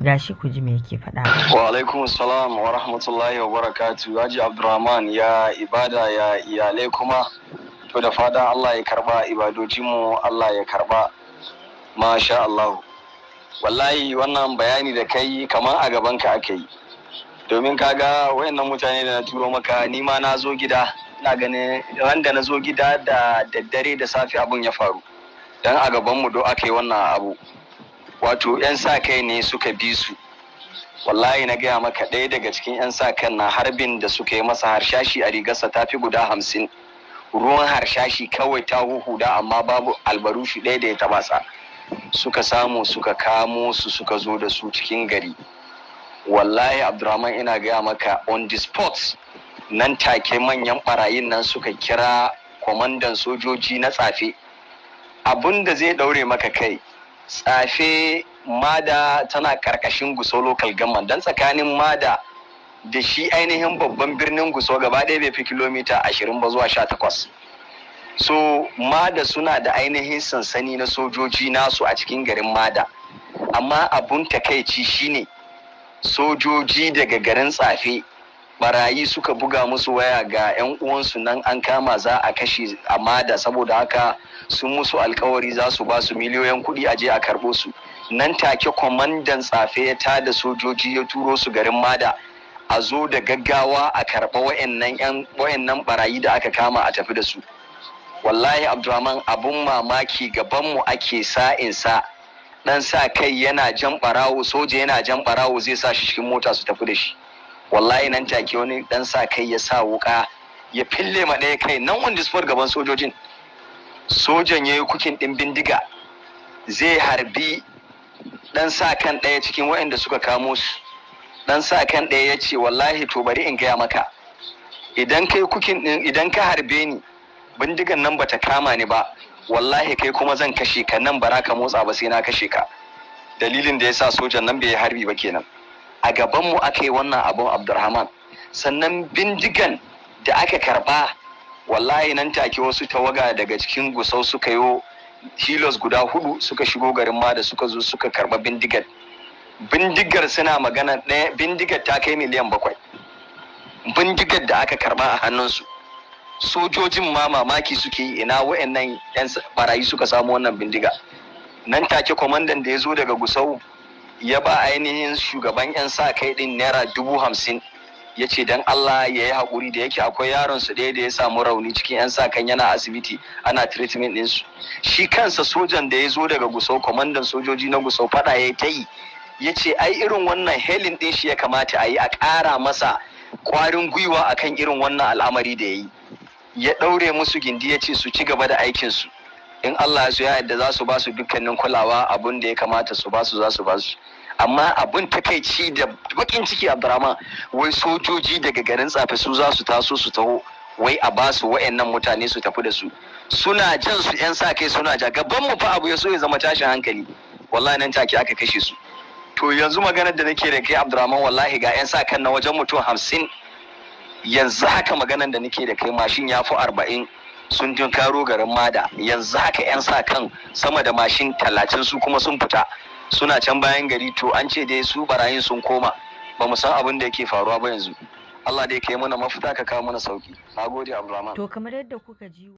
Gashi, ku ji me yake faɗa. Wa alaikum salam wa rahmatullahi wa barakatu. Haji Abdurrahman, ya ibada, ya iyalai kuma? To, da fatan Allah ya karba ibadojinmu, Allah ya karba. Masha Allah. Wallahi wannan bayani da kai, kamar a gaban ka aka yi. Domin kaga wayannan mutane da na turo maka, ni ma na zo gida, ina ganin ran da na zo gida da daddare, da safe abun ya faru. Dan a gaban mu do aka yi wannan abu. Wato 'yan sa kai ne suka bi su. Wallahi na gaya maka, ɗaya daga cikin 'yan sa kan na, harbin da suka yi masa, harshashi a rigarsa ta fi guda 50. Ruwan harshashi kawai ta huhuda, amma babu albarushi ɗaya da ya taba sa. Suka samu suka kamo su, suka zo da su cikin gari. Wallahi Abdurrahman, ina gaya maka, on the spot, nan take manyan barayin nan suka kira kwamandan sojoji na Tsafe. Abun da zai daure maka kai, Tsafe Mada tana karkashin Gusau Local Government, don tsakanin Mada da shi ainihin babban birnin Gusau gaba ɗaya bai fi kilomita 20 ba zuwa 18. So Mada suna da ainihin sansani na sojoji nasu a cikin garin Mada, amma abun takaici shine sojoji daga garin Tsafe, barayi suka buga musu waya, ga 'yan uwansu nan an kama za a kashe a Mada, saboda haka sun musu alkawari za su ba su miliyoyin kuɗi a je a karɓo su. Nan take kwamandan Tsafe ya tada sojoji, ya turo su garin Mada, a zo da gaggawa a karɓa wayannan barayi da aka kama, a tafi da su. Wallahi Abdurrahman, abun mamaki, gabanmu ake sa'in sa, dan sa kai yana jan barawo, soja yana jan barawo zai sa shi cikin mota su tafi da shi. Wallahi nan take wani dan sa kai ya sa wuka ya fille ma ɗaya kai nan on the spot gaban sojojin. Sojan ya yi cocking ɗin bindiga zai harbi dan sa kan ɗaya cikin waɗanda suka kamo su. Dan sa kan ɗaya ya ce, "Wallahi to bari in gaya maka, idan kai cocking ɗin, idan ka harbe ni, bindigan nan bata kama ni ba, wallahi kai kuma zan kashe ka nan, bara ka motsa ba sai na kashe ka." Dalilin da ya sa sojan nan bai yi harbi ba kenan. A gabanmu aka yi wannan abun, Abdurrahman. Sannan bindigan da aka karba, wallahi nan take wasu tawaga daga cikin Gusau suka yo Hilux guda hudu, suka shigo garin ma da suka zo suka karba bindigar. Bindigar suna magana ɗaya bindigar ta kai miliyan 7, bindigar da aka karba a hannunsu. Sojojin ma mamaki suke yi, ina wa'annan yan barayi suka samu wannan bindiga? Nan take kwamandan da ya zo daga Gusau ya ba ainihin shugaban 'yan sa kai din naira 50,000, ya ce don Allah ya yi haƙuri, da yake akwai yaron su ɗaya da ya samu rauni cikin 'yan sa kan, yana asibiti ana treatment ɗinsu. Shi kansa sojan da ya zo daga Gusau, kwamandan sojoji na Gusau, faɗa ya ta yi, ya ce ai irin wannan hailing ɗin shi ya kamata a yi, a ƙara masa ƙwarin gwiwa akan irin wannan al'amari da ya yi. Ya ɗaure musu gindi, ya ce su ci gaba da aikinsu, in Allah ya so ya yadda za su ba su dukkanin kulawa, abun da ya kamata su ba su za su ba su. Amma abun takaici da bakin ciki, Abdurrahman, wai sojoji daga garin Tsafe su za su taso su taho, wai a ba su wa'annan mutane su tafi da su. Suna jan su, yan sa kai suna ja, gaban mu fa abu ya so ya zama tashin hankali. Wallahi nan take aka kashe su. To yanzu maganar da nake da kai, Abdurrahman, wallahi ga yan sa kan na wajen mutum 50. Yanzu haka maganar da nake da kai, mashin ya fi 40 sun tunkaro garin Mada. Yanzu haka yan sa kan sama da mashin 30 su kuma sun fita, suna can bayan gari. To an ce dai su barayin sun koma, ba mu san abin da yake faruwa ba yanzu. Allah dai ka yi mana mafita, ka kawo mana sauki. Nagode, Abdulrahman. To, kamar yadda kuka ji